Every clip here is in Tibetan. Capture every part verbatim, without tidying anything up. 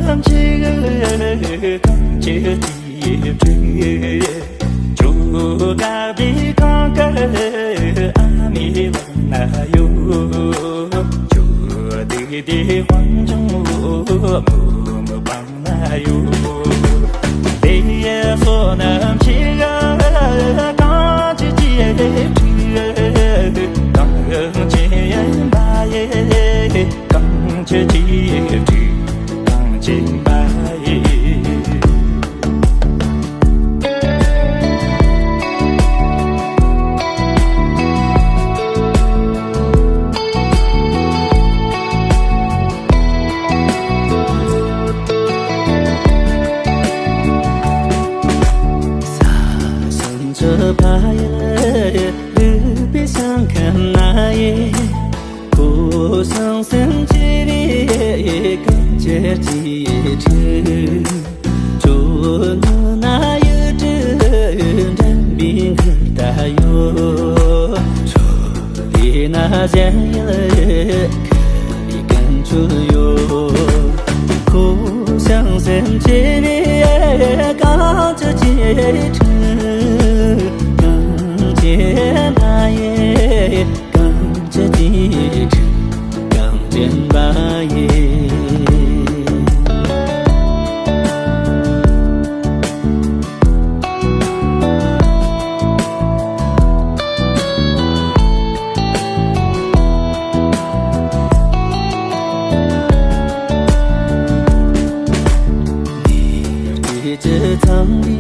ཐམས་ཅད་གང་བྱེད་ཅི་སྤྲུལ། ཇོ་ག་བདེ་གང་ག་ཨ་མི་ལག་ན་ཡོད། ཇོ་བདེ་བདེ་དཔང་ཆུང་མུ་མུ་བང་ན་ཡོད། དེ་ཡི་སོ་ནམ་ཆེ་ག་གང་བྱེད་ཅི་སྤྲུལ། གང་བྱེད་ཡིན་པ་ཡི། གང་བྱེད་ཅི་སྤྲུལ། གང་བྱེད་པ་ཡི། ས་སུམ་ཅུ་པ་ཡི་ལུས་པའི་ཞིང་ཁམས་ན་ཡི། ཁོ་བྱང་སེམས་ཀྱི་རིགས་གང་བྱེད་ཅི་སྤྲུལ། ཇོ་ནུ་ན་ཡུལ་གྲུ་འགྲིམ་པའི་མགུར་ལྟ་ཡོད། ཇོ་ལི་ན་གཞན་ཡུལ་ཁ་ལི་ཀན་ཆུ་ཡོད། ཁོ་བྱང་སེམས་ཀྱི་རིགས་གང་བྱེད་ཅི་སྤྲུལ། གང་བྱེད་པ་ཡི། གང་བྱེད་ཅི་སྤྲུལ། གང་བྱེད་པ་ཡི། ནི་ཅི་ཚང་བའི་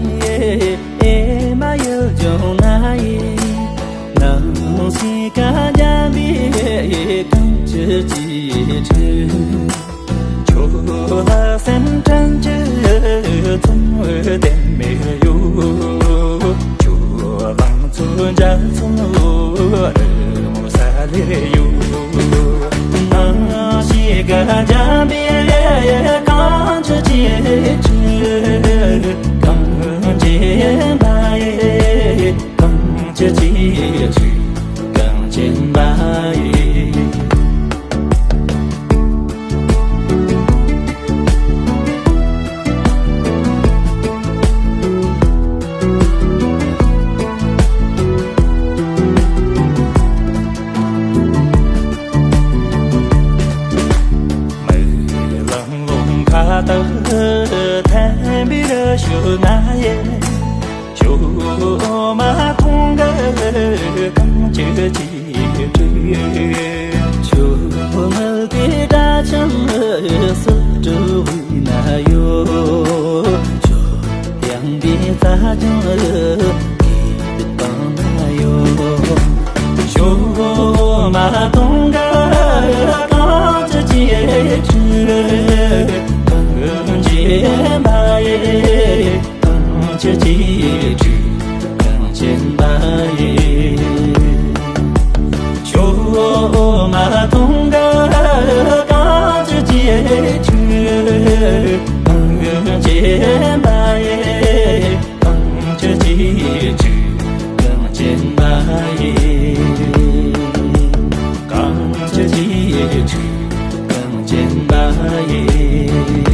ཨེ་མ་ཡུལ་ལྗོངས་ན་ཡི། ནང་ཞིག་ག་འཇམ་པའི་གངས་ཀྱི་ཅི་ཁྲི། ཁྱོད་ལ་སེམས་ཁྲལ་གྱི་ཚོམ་བུ་དེ་མེད་ཡོད། ཁྱོད་ལང་ཚོ་འཇའ་ཚོན་རི་མོ་ས་ལེར་ཡོད། ནང་ཞིག་ག་འཇམ་པའི་གངས་ཀྱི་ཅི་ཁྲི། གངས་ཅན་པ་ཡི། གངས་ཅན་གྱི་ཆུ་གངས་ཅན་པ་ཡི། མི་ལང་ལོང་ཁ་བཏགས་ཐན་པའི་རི་ཤོད་ན་ཡི། ཞོ་མ་ཐུང་གི་གངས་ཀྱི་ཅི་སྤྲུལ། ཞོ་མ་དེ་སྒྲ་ཆེན་སུ་སྤྲུལ་བའི་ན་ཡོད། ཞོ་ཡང་དེ་རྩྭ་ཅན་གི་སྤང་ན་ཡོད། ཞོ་མ་ཐུང་གི་གངས་ཀྱི་ཅི་སྤྲུལ། གངས་ཅན་པ་ཡི། གངས་ཅན་གྱི་ཆུ་གངས་ཅན་པ་ཡི། ཞོ་མ་ཐུང་གི་གངས་ཅན་གྱི་ཆུ་གངས་ཅན་པ་ཡི། གངས་ཅན་གྱི་ཆུ་གངས་ཅན་པ་ཡི། གངས་ཅན་གྱི་ཆུ་གངས་ཅན་པ་ཡི།